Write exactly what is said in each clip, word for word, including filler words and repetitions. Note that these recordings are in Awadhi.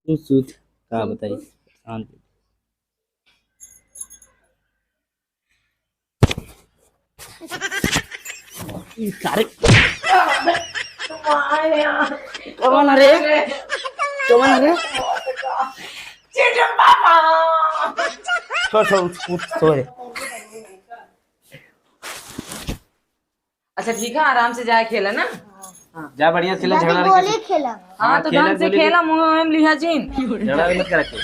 तू सूत, का बताई, परेशान। ई सारे कौन है रे? कौन है रे? चिंटू पापा। सो, सो, उठ, उठ, सो रे। अच्छा ठीक है, आराम से जाए खेला ना। हाँ। जा बढ़िया खेला, जाके झगड़ा गोली नहीं खेला। हाँ, हाँ, तो खेला ढंग से गोली। खेला, मुँह में लिहा जिन। झगड़ा मत करा खेल।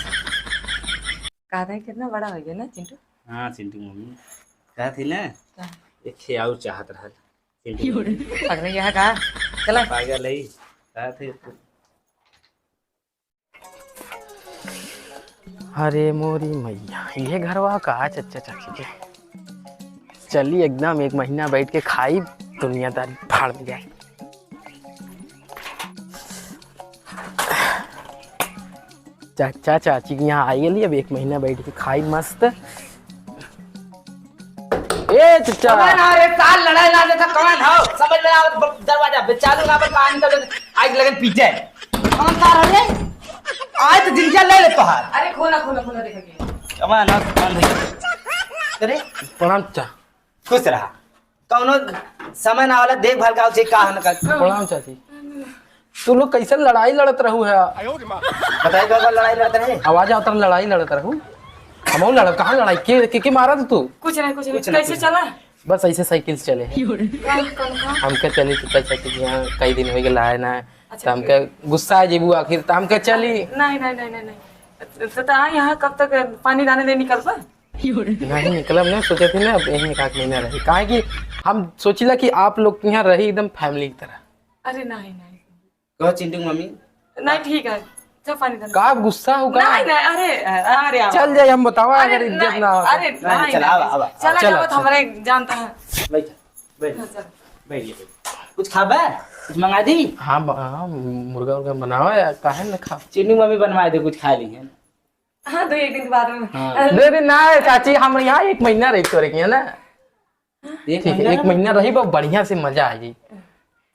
कहा था कितना बड़ा हो गया ना चिंटू? हाँ, चिंटू मम्मी। कहा थी ना? क्या? एक खे और चाहत रहल। चिंटू मम्मी। पकड़े यहाँ कहा? चला। पागल है। कहा थे। अरे मोरी मैया, ये घरवा का चच्चा चाची के। चली एकदम एक महीना बैठ के खाई, दुनियादारी भाड़ में जाए। चच्चा चाची के यहाँ आई गली, अब एक महीना बैठ के खाई मस्त। ए चच्चा। कौन हो रे साल, लड़ाई ना देता कौन हो? समझ में आवत, ब-, दरवाजा बे चालू ना, पर पानी तो आग लगन पीटे। कौन सा रे? आज तो जिंदगी ले ले तोहार। अरे खोला, खोला, खोला, देखा के। कौन हो, कौन है? अरे प्रणाम चच्चा। खुश रहा। कौनो समय ना होला, देखभाल का उचित का होना का। प्रणाम चाची। तू लोग कैसे लड़ाई लड़त रहू है? बताई का लड़ाई लड़त रहे? आवाज आवत रहा, लड़ाई लड़त रहू। हमहू लड़ब, कहाँ लड़ाई? के, के, के मारा था तू? कुछ नहीं, कुछ नहीं। कुछ नहीं, कैसे कुछ चला? बस ऐसे साइकिल से चले हैं। कौन, कौन, कौन? हमके चली तो चाची के यहाँ कई दिन हो गए आए ना। अच्छा, तो हमके गुस्सा आ जेबू आखिर, तो हमके चली। नहीं, नहीं, नहीं, नहीं, नहीं। तो, तो यहाँ कब तक पानी दाने ले निकलबा? नहीं निकलब ना, सोचे थे ना, अब यहीं एक आध महीना रही, काहे कि हम सोचिला कि आप लोग के यहाँ रही एकदम फैमिली की तरह। अरे नहीं, नहीं। कहो चिंटू मम्मी। नहीं, ठीक है, जा पानी डाल। का गुस्सा हो का? नहीं, नहीं, अरे, अरे, आओ। चल जाए, हम बतावा, अरे, अगर इज्जत नहीं, ना हो तो। अरे, नहीं, नहीं, चला, नहीं, आवा, आवा, चला चला, जाओ, तो चला। हमारे जानता है। बैठ, बैठ, हाँ, चल। बैठ, बैठ। कुछ खाबा? कुछ मंगा दी? हाँ, ब-, हाँ, मुर्गा उर्गा बनावा या काहे न खा? चिंटू मम्मी बनवा दे, कुछ खा ली है। हाँ, दो एक दिन के बाद में। हाँ। अ, दो दिन ना है, चाची, हम यहाँ एक महीना रही तोरे के यहाँ ना। एक ठीक है, महीना एक ना? महीना रही, बहुत बढ़िया से मजा आ जाई।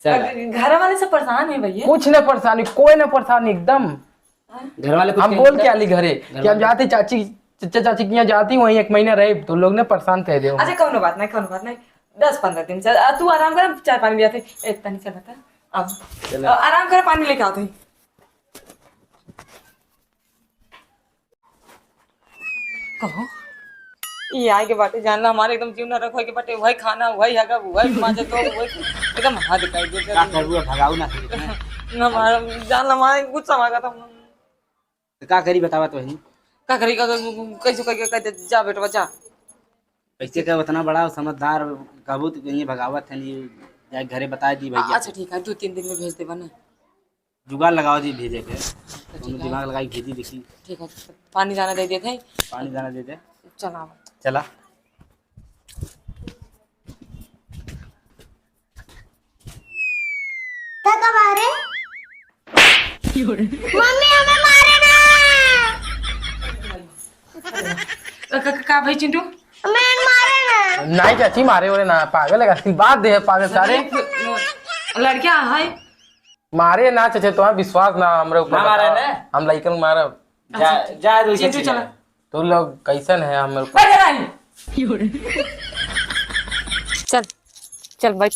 चल। अ, घर वाले सब परेशान है भैया। कुछ ना परेशानी, कोई ना परेशानी एकदम। हाँ? घर वाले कुछ हम कहें बोल तो? के आली घरे घर कि हम वाले जाते चाची, चच्चा चाची के यहाँ जाती, वहीं एक महीना रहे, तो लोग ने परेशान कर दे। अच्छा, कौनो बात नहीं, कौनो बात नहीं, दस पन्द्रह दिन चल, अ, तू आराम कर, हम चाय पानी ले आते। ए, तनी चल बता, अब चलो। अ, आराम कर, पानी लेके आते हैं। कहो, ई आए के बाटे, जान ला हमारे एकदम जीव नरक होए के बाटे, वही खाना, वही हगब, वही माजे तो, वही एकदम हद कर दे। का करबू, अब भगाऊ ना सके ना। ना मार, जान ला हमारे गुस्सा आ गया था। तो का करी बतावा तो ही। का करी, का, का, कैसे कह के कह दे, जा बेटवा जा। कैसे कह, उतना बड़ा समझदार कहबू तो कहीं भगावत है नहीं, जाए घरे बता दी भैया। अच्छा ठीक है, दो तीन दिन में भेज देबा ना। जुगाड़ लगाओ जी भेजे के। तो कोनो ठीक है। दिमाग लगाई भेजी देखी। ठीक है, तो पानी दाना दे देते हैं। पानी दाना दे दे। चला। चला। काका मारे? मम्मी हमें मारे ना। का, का, का भाई चिंटू? हमें मारे ना। नहीं चाची, मारे वाले ना, पागल है, आशीर्वाद दे, पागल सारे। लड़कियां है। मारे ना चाचा, तुम्हारा विश्वास ना हमरे ऊपर ना मारे बताओ। ने? हम लइकन मारब। जा, अच्छा, जा, तू चिंटू चला। तू लोग कैसन है हमरे ऊपर? अरे नहीं। चल, चल बैठ।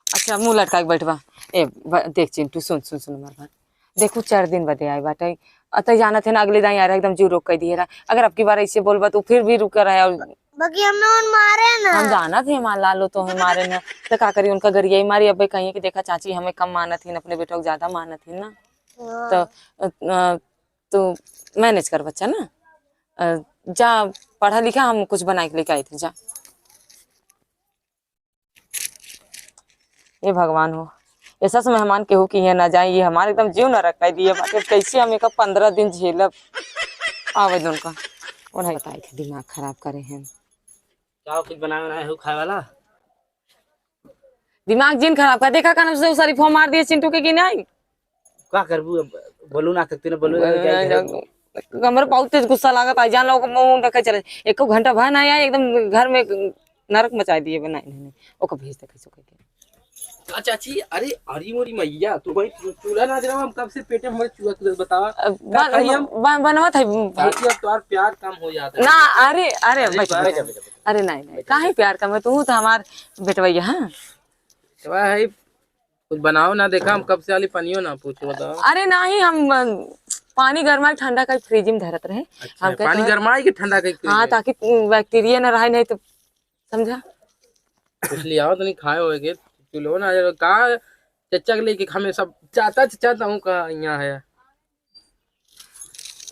अच्छा, मुँह लटका के बैठबा। ए, ब-, देख चिंटू, सुन, सुन, सुन हमार बात। देखू, चार दिन बदे आए बाटे। अतः जानत है ना, अगले दाई आ रहा, एकदम जीव रोक कर दिए रहा। अगर अब की बार ऐसे बोलबा, तो फिर भी रुक रहा है और बाकी हमें उन मारे ना। हम जानत ही हमार लालो तो हमें मारे ना, तो का करी, उनका गरिया ही मारी। अबे कहिए कि देखा चाची हमें कम मानत ही, अपने बेटो को ज्यादा मानत ही ना। हाँ। तो, अ, अ, तो मैनेज कर बच्चा ना। अ, जा पढ़ा लिखा, हम कुछ बना के लेके आई थे, जा। ए भगवान हो, ऐसा से मेहमान केहू के यहाँ ना जाए, ये हमारे एकदम जीव ना रख दिए बाटे। कैसे हम एक पन्द्रह दिन झेलब? आवे दो उनका, उन्हें बताए थे दिमाग खराब करे हैं। का कुछ बनाए बनाए हो खाए वाला? दिमाग जिन खराब कर, देखा कान से शरीफो मार दिए चिंटू के कि नहीं? का करबू अब? बोलू ना सकते ना, बोलू ना, क्या करो? हमरे बहुत तेज गुस्सा लागत है, जान लो, ओकर मुंह रखे चले, एको घंटा भर ना आए, एकदम घर में नरक मचा दिए बनाए इन्होंने। ओकर भेज दे कैसे करके। अच्छा, चाची, अरे, अरे मोरी मैया, तू भाई चू-, चूल्हा ना जलावा, हम कब से पेटे में हमारे चूहा तुरंत बतावा। अ, का बन-, खाई हम? बन-, बनवत है, भाई। चाची, अब तोहार प्यार कम हो जाता है। ना, अरे, अरे, अरे, बैठ, भाई, बैठ। बैठ, बैठ, बैठ। अरे, नहीं, नहीं, काहे प्यार कम है? तू तो हमार बेटवैया, हाँ? बेटवा है, कुछ बनाओ ना, देखा, हम कब से आली पनियो ना पूछो, बताओ। अरे, नहीं, हम, अ, पानी गरमाई ठंडा कई फ्रिज में धरत रहे। अच्छा, हम कहते पानी हैं, गरमाई के ठंडा कई फ्रिज हाँ, में? ताकि, उम, बैक्टीरिया ना रहे, नहीं तो समझा? कुछ ले आओ, तनी खाए होए के, चूल्हो ना, का चच्चा के लेके हमें सब, चाचा, चाचा, ताऊ का यहाँ है।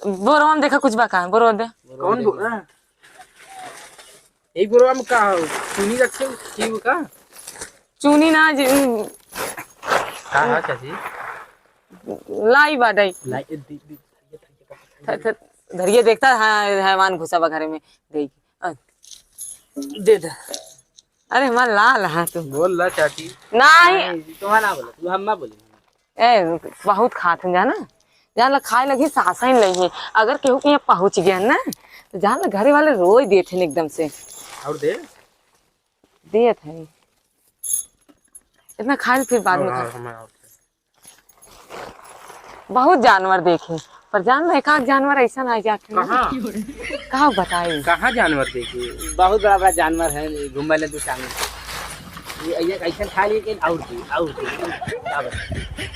बोरवा में देखा कुछ बा का, बोरवा दे। कौन बोल रहा है? यही बोरवा में का हो? चूनी रखे हो, की हो का? चूनी ना जी, का है, चाची? लाई बा, डाई। लाई, ए, दी, दी, थ-, थ-, धरिए देखता है, हैवान घुसा बा घरे में, दे। अ। दे दे। अरे, हमार लाल, हाँ, तू। बोल ला, चाची। नहीं। नहीं, तू हाँ ना बोले, तू हम ना बोले। ए, बहुत खात हैं, जाना? जान ला, खाए लगी, सास ही नहीं है। अगर केहू के यहाँ पहुँच गया ना, तो जान ला, घरे वाले रोई देत हैं एकदम से। और दे? देत है। इतना खाए, फिर बाद में और, खा। और, हमें और। बहुत जानवर देखे, पर जान ला, एक आध जानवर ऐसा ना जाके ना। कहाँ? का बताई? कहाँ जानवर देखे? बहुत बड़ा बड़ा जानवर है, घूमे ले दो टांग। ये, ये ऐसा खा लिए कि और की, और की, का बताई?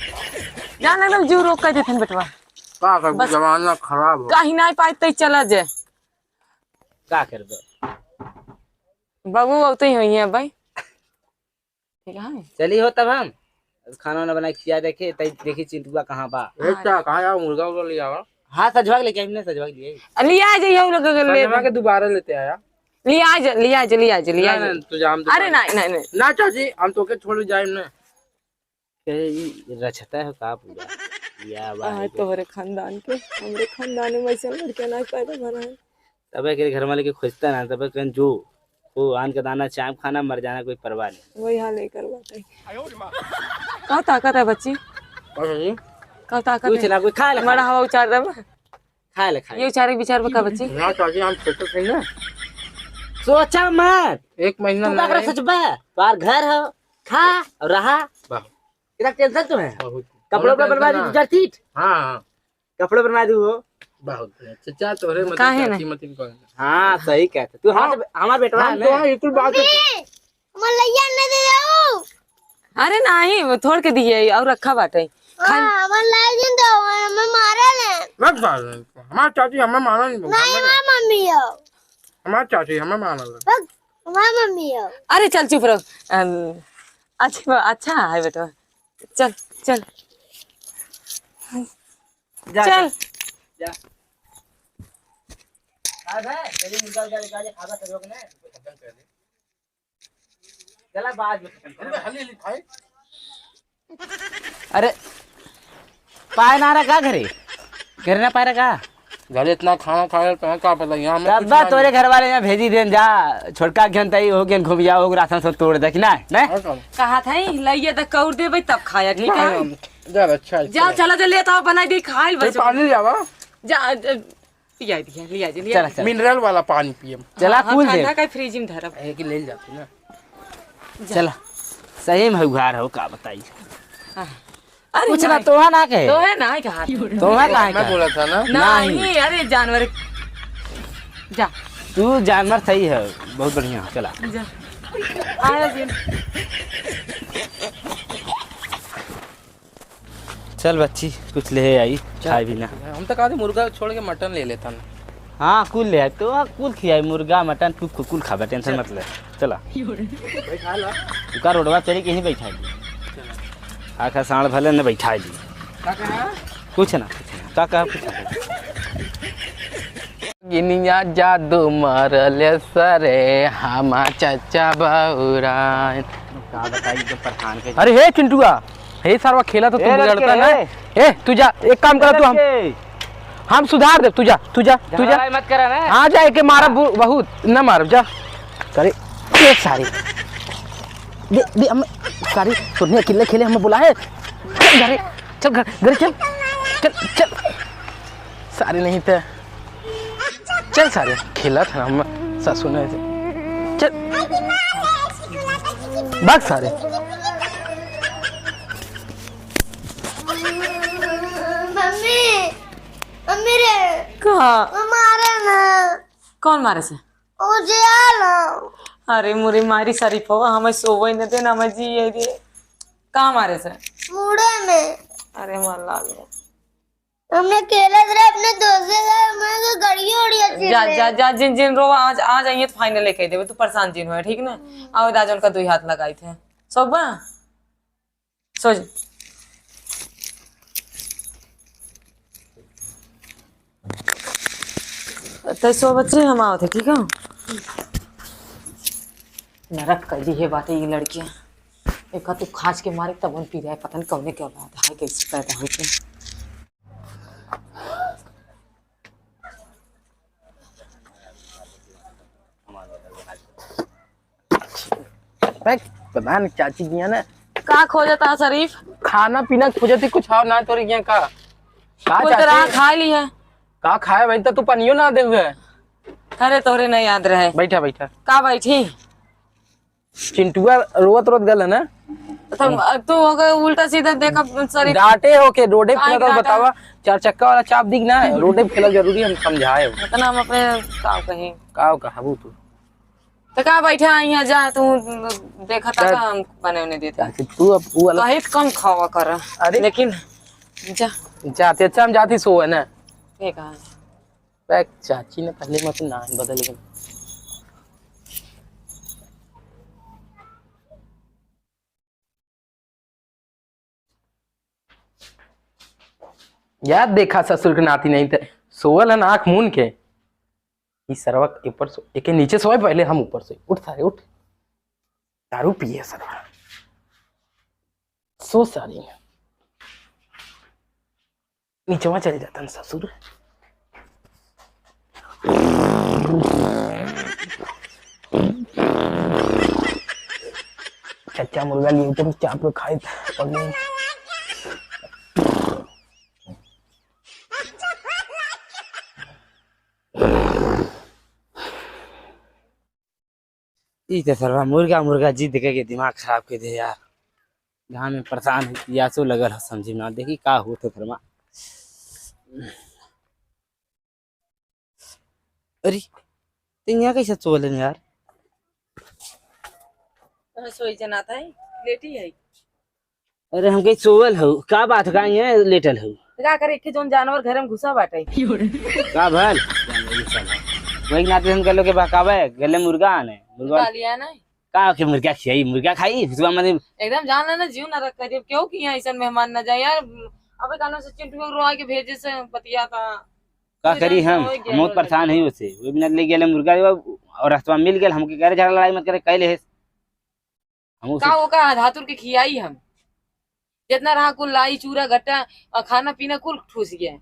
जान एकदम जीव रोक कर देते हैं बेटवा। का कर, बस। जमाना खराब हो। कहीं नहीं पाए तो चला जाए। का करबे? बाबू, अब तो ही हुई है भाई। ठीक है। चली हो तब हम खाना वाना बना के खिया देखे, तई देखी चिंटुआ कहाँ बा। ए, हाँ। का, कहाँ जाओ, मुर्गा उर्गा ले आवा। हाँ, सजवा के लेके आई, हमने सजवा के लिए। आ, लिया जाइए, हम लोग के ले संजवा के दोबारा लेते आया। लिया जा, लिया जा, लिया जा, लिया ना, जा। ना, तू जा, हम अरे, दुकान नहीं, नहीं, नहीं। ना चाची, हम तोके छोड़ जाए ना। ए, ई रचता है का पूरा? या आ, भाई। तोहरे खानदान के, हमरे खानदान में ऐसे लड़के ना पैदा भरा है। तबे के घर वाले के खोजता ना, तबे कहन जो, को आन के दाना चाप खाना, मर जाना, कोई परवाह नहीं। वही हाल है कर बात है। का ताकत है बच्ची? और जी? का ताकत कुछ है? ना, कोई खा ले, खा मरा ले। हवा उचार देबा? खा ले, खा ले। ये उचारे विचार बा का बच्ची? ना चाची, हम सोचत हई ना। सोचा मत। एक महीना तू ना का करे रहे। सोचबा? तोहार घर हो, खा और रहा। वाह। इतना टेंशन तो है। बहुत। कपड़ा उपड़ा बनवा दी, हाँ। दू चार सीट। हाँ, हाँ। कपड़ा बनवा दू हो। बहुत बढ़िया। चाचा, तोहरे मत काहे चाची नहीं? मत इनको। हाँ, सही कहते। तू हमार, हाँ। हमार बेटवा हम है तो ना। हाँ, बिल्कुल बात है। मलैया ने दे दो। अरे नहीं, वो थोड़ के दिए और रखा बाटे। हाँ, खान- हमार लाई दिन दो, हमें मारे ले। मत मार, हमार चाची हमें मारा नहीं। नहीं, हमार मम्मी हो। हमार चाची हमें मारा ले। बस, हमार मम्मी हो। अरे चल चुप रहो। अम, अच्छा, अच्छा है बेटा। चल, चल। जा, चल। जा। जा। आ बे, चलिए मुर्गा उर्गा लेके आ जा, खाना सब लोग ने। चला, बाद में खत्म कर। अरे, पाए ना रहा का घरे? घरे ना पाए रहा का? घरे इतना खाना खाए तो है, का पता, यहाँ में कुछ तब ना तोरे मिले। घर वाले यहाँ भेजी देन जा, छोटका घेन तई हो गेन घूम जाओ, राशन सब तोड़ दे कि ना, नहीं? और कौन? कहा था ही, लइया त कौर देबे तब खाया, ठीक है? नहीं, हम, जा, अच्छा, जा, अच्छा। चला, जा, ले तो बनाई दे, खाइल फिर बस। पानी ले आवा। जा, जा, लिया दिया, लिया दिया, लिया चला, दिया। चला। मिनरल वाला पानी पियम। चला, हाँ, कूल दे। ठंडा का फ्रिज में धरब। एक ले जाते ना। जा। चला, सही में उघार हो, का बताई। हाँ। अरे कुछ ना, नहीं। तोहा ना कहे। तोहे ना कहा। तोहा काहे मैं कहे? बोला था ना। नहीं, नहीं। अरे जानवर। जा। तू जानवर सही है, बहुत बढ़िया, चला। जा। आया जी। चल बच्ची, कुछ ले आई, चल। खाए भी ना। हम तो कहते मुर्गा छोड़ के मटन ले लेता ना। हाँ, कुल ले आए, तो कुल खियाई, मुर्गा, मटन, तू कु-, कुल खाबे, टेंशन चल। मत ले। चला। बैठा ला। तू का रोडवा चली के ही बैठा ली। चला। आखा साँड़ भले न बैठा ली। का कहा? कुछ ना, कुछ ना। का कहा, कुछ ना। गिनिया जादू मारले सरे, हमा चचा बउराइन। का बताई, जब परेशान के अरे हे चिंटुआ, हे सरवा खेला तो तू ए लड़के, बिगड़ता ना। ए। ए, तू जा, एक काम करा तू, हम, लड़के। हम सुधार दे, तू जा, तू जा, तू जा। लड़ाई मत करा ना। हाँ, जा, एके मारा हाँ। बु-, बहुत, न मार, जा। अरे, ए सारे। दे, दे, हम, सारे, तूने अकेले खेले, हमें बुलाए। चल घरे, चल घर, घरे चल। चल, चल। सारे नहीं थे। चल सारे, खेलत है हम सासू ने। चल। भाग सारे। मम्मी, मम्मी रे। का? वो मारे ना। कौन मारे से? ओ जे आल। अरे मोरे मारी शरीफवा, हमें सोवे न दे ना, हमें जिए दे। का मारे से? मुड़े में। अरे हमार लाल रे। हमने खेलत रहे अपने दोस्त के साथ, मैं तो गड़ियो उड़िया छीन जा, ले। जा, जा, जिन, जिन रो, आज, आज आइए तो final लेके देवे, तू परेशान जिन हो, ठीक ना? आओ, आज उनका दुई हाथ लगाई थे। सोबा? सो जा। तै सो बच्चे, हम आवत है, ठीक है? नरक कर दी है बातें ये लड़कियां। एक तो खाज के मारे तब उन पी रहा है, पता नहीं कौने क्या बात है, कैसे पैदा होते हैं। बैठ, पता नहीं चाची दिया ना। का खोजता शरीफ? खाना पीना खोजती, कुछ हाव ना तोरे यहाँ का? का कुल तो चाची? रहा खा ली है। का खाए भाई, तो तू पनियो ना दे हुए। अरे तोरे नहीं याद रहे। बैठा, बैठा। का बैठी? चिंटुआ रोवत रोवत गल है ना? तो तू अगर उल्टा सीधा देखा शरीफ। डांटे हो के रोडे पे काहे खेलत डांटा? बतावा, चार चक्का वाला चाप दिख ना है, रोडे पे खेलत जरूरी हम समझाए हो। इतना हम अपने का कहीं। का कहबू तू? तो का बैठा है यहाँ, जा तू देखा था चल। का हम बने होने देते। चाची, तू अब वो वाला कहीं तो कम खावा कर। अरे। लेकिन जा। जाते अच्छा हम जाती सो है ना। ठीक है। बैक चाची ने पहले मत नाम बदल गए। यार देखा ससुर के नाती नहीं थे, सोवल है ना आँख मून के। ई सरवा ऊपर सो, एके नीचे सोए पहले हम ऊपर सोए। उठ सारे उठ, दारू पिए सरवा। सो सारी। नीचवा चल जातन ससुर। चच्चा मुर्गा लिए तुम चाप के खाए थे, पनीर। ई त सरवा मुर्गा, मुर्गा जिद के, के दिमाग खराब कर दे यार। गाँव में परेशान है, पियासो लगल है, समझी ना, देखी का होत है घरमा। अरे, ते यहाँ कैसे चोलन यार? कहाँ सोई जनाता है? लेटी है। अरे, हम कहीं सोवल हऊ, का बात, का यहाँ लेटल हऊ? का करे, एक जौन जानवर घर में घुसा बाटे। का भल? वही नाते हम गलो के बहकावे, गले मुर्गा आने, मुर्गा निकाल लिया ना। का के मुर्गा खियाई, मुर्गा खाई, हुतुआ मने। एकदम जान लेना, जीव ना रख करिए, क्यों कि यहाँ ऐसन मेहमान ना जाए यार। अबे कानों से चिंटू को रोआ के भेजे से बतिया था। का करी हम? हम बहुत परेशान है उसे। वो बिना ले गेले मुर्गा और रस्तवा मिल गेल, हमके करे झगड़ा लड़ाई मत करे, कहले है। हम उसे का ओका धातुर के खियाई हम? जितना रहा कुल लाई, चूरा, घट्टा और खाना पीना कुल ठूस गया।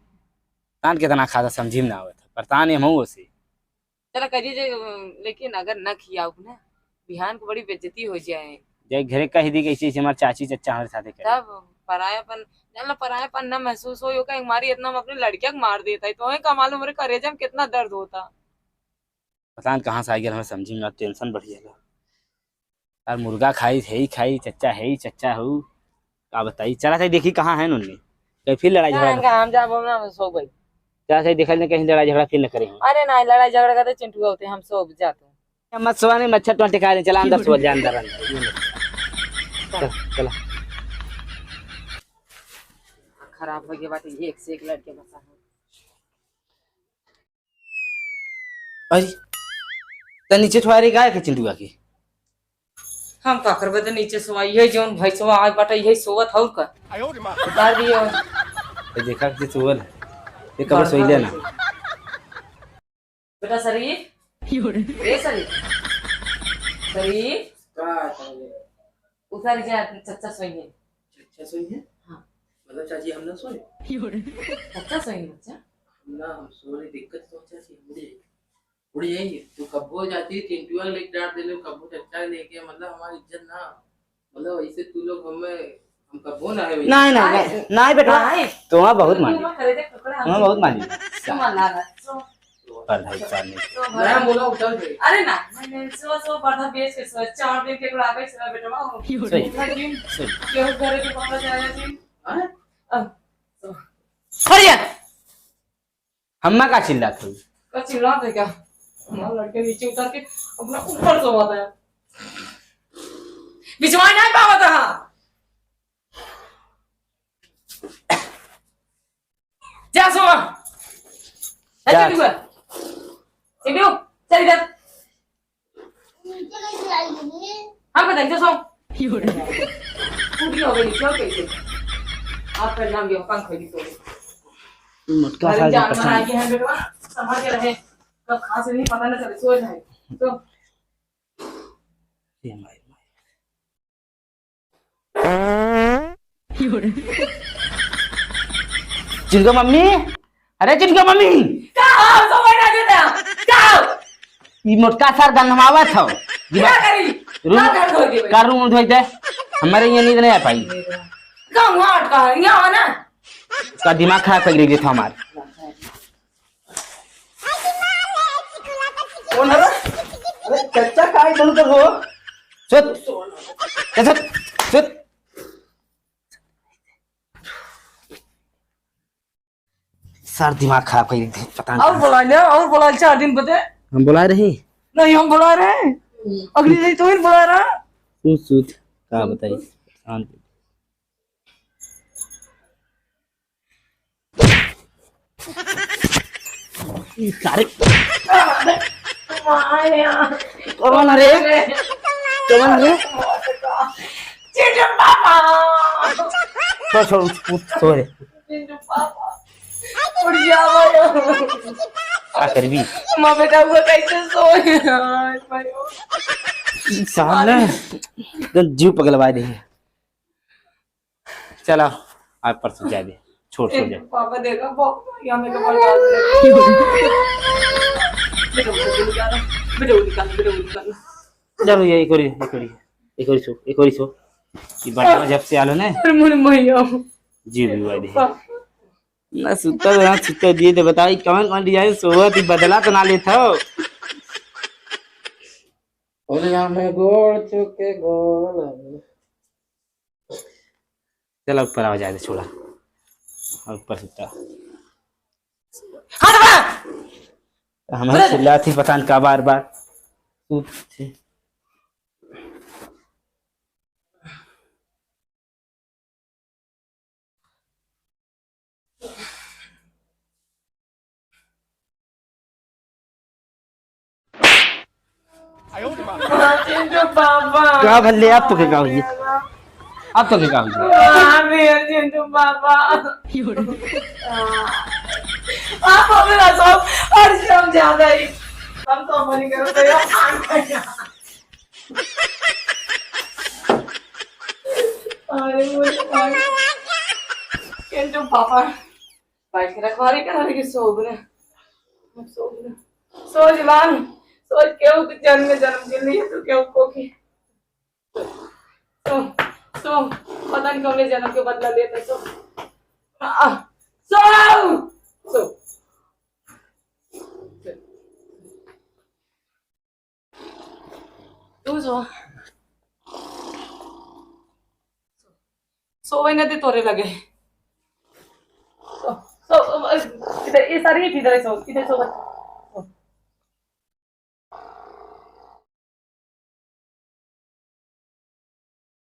तान कितना खाता समझी में ना आवत है। परेशान है हम उसे। चला करिए जे, लेकिन अगर ना खियाऊ ना, बिहान को बड़ी बेइज्जती हो जाए। जे घरे कह दी कि ऐसे, ऐसे हमारे चाची चच्चा हमारे साथे करे। तब परायापन, जान लो, परायापन ना महसूस हो, यो कहीं हमारी इतना हम अपने लड़किया को मार देता है, तो का मालूम हमारे करेजा में कितना दर्द होता। पता न कहाँ से आ गया, हमें समझी में ना, tension बढ़ गया। यार मुर्गा खाई, है ही खाई, चच्चा है ही, चच्चा हो, का बताई। चला था देखी कहाँ है उनने, कहीं फिर लड़ाई झगड़ा ना, ना। हम जाबो ना, हम सो गई। चला था देखल ने कहीं लड़ाई झगड़ा फिर न करे हम। अरे ना, लड़ाई झगड़ा करते चिंटू होते, हम सो जाते। मत सोवा नहीं, मच्छर तो टिका नहीं, चला अंदर सो जा, अंदर, अंदर। चल, चला। खराब हो गया बात, एक से एक लड़के बसा है। अरे, त नीचे ठोआ रही गाय के चिंटुआ के? हम का करबे त नीचे सोवा, यही जौन भैंसवा आज बाटे, यही सोवत हौ का? आयो रे माँ। उतार दियो। ये देखा कि सोवल है। ये कब सोई लेना? बेटा शरीफ। ए शरीफ। शरीफ। का कहले? उतार जा, चच्चा सोई है। चच्चा सोई है? हाँ। मतलब चाची हम ना सोए? चच्चा सोई है बच्चा। हम ना, हम सोए, दिक्कत तो चाची हम उड़ जाएंगे। उड़ जाएंगे। तू कब्बो जाती है, चिंटुआ लेके डांट देले, कब्बो चच्चा लेके, मतलब हमारी इज्जत ना, मतलब ऐसे तू लोग हमें, हम कब्बो ना है वैसे। नहीं, नहीं, अरे, नहीं, नहीं बेटा, नहीं। तुम्हारा बहुत मानी। तुम्हारा बहुत मानी। तुम्हारा ना, ना, सो। पढ़ाई करने। सो मैं बोला उठा दे। अरे ना, नहीं, नहीं, सो, सो, पढ़ा बेच के सो, चार दिन के लागे से बेटवा हो। सही। उठा दिन, सही। केहू घरे के बाहर जाएगा दिन। हाँ? अब खड़िया। हम्मा का चिल्लात हो? का चिल्लात है क्या? हमारा लड़के नीचे उतर के अपना ऊपर सोवत है। बिछवाई नहीं पावत है। जा सो। जा जा। चिंटू, चिंटू, चल इधर। हम बताइए, जा सो। टूटी हो गई, क्या कैसे? आप कर जाएंगे, पंख खोली तो। मोटका अरे साहब जान पसंद। बना के हैं बेटवा, संभाल के रहे। कब खांसी नहीं पता ना चले, सो जाए। तो ये माई, माई। चिंटू का मम्मी, अरे चिंटू का मम्मी। का हो, समझ ना देता? का हो? ई मोटका सर गंधमावत हो। क्या करी? रूम, का घर धोई देबे? का रूम धोई दे? हमारे ये नींद नहीं आ पाई। का हुआ अटका है? यहाँ हो ना। का दिमाग खराब कर देता हमार। कौन है रे? अरे चच्चा, का इधर उधर हो? सुत। सुत, सुत। सर दिमाग खराब कर देते, पता नहीं और कहाँ। बुला ले, और बुला ले, चार दिन बदे। हम बुला रहे। नहीं, हम बुला रहे। अगली नहीं तो ही बुला रहा। सुत, सुत। का बताई? शांत। ई सारे। कौन रे? कौन रे? चिंटू पापा। सो, सो, उठ, उठ, सो रे। चिंटू पापा। उठ जाओ। का करबी? माँ बेटा हुआ कैसे सोए? सामने तो जीव पगलवा दे। चला, आज परसों जाए दे, छोड़, छोड़ दे। पापा देखा, बहुत बढ़िया मेरे को बर्बाद कर दिया। बेटा, बेटा, निकाल, बेटा, निकाल। चलो, ये एक और, एक और, एक और सो, एक और सो। ये बटवा जब से आलो ना। अरे, मोरे मैया। जी, भी भाई दे। पापा। ना सुता, ना सुता दिए, तो बताई, कौन, कौन design सोवत, ये बदला तो ना लेत हो। और यहाँ में गोड़ चुके गोड़। चला ऊपर आओ, जाए दे, छोड़ा। और ऊपर सुता। हाथ हटा! हमें अरे! चिल्लात ही पता न का बार बार। सूत थे। चिंटू पापा। का भले, अब तो के का हुई? अब तो के का हुई? अरे चिंटू पापा। आप हमें ना सब और समझा दे। हम तो मनी करो तो यार। अरे मुझे चिंटू पापा। बैठ के रखवारी कर रही, सो गए। सो गए। सो जवान, सो केहू के जन्म, जन्म के लिए तो केहू को की। सो, सो, पता नहीं कौन जन्म के बदला लेता, सो। आ, सो, सो। तू सो। सोवे न दे तोरे लगे। सो, सो, इधर, ये सारी इधर सो, इधर सो।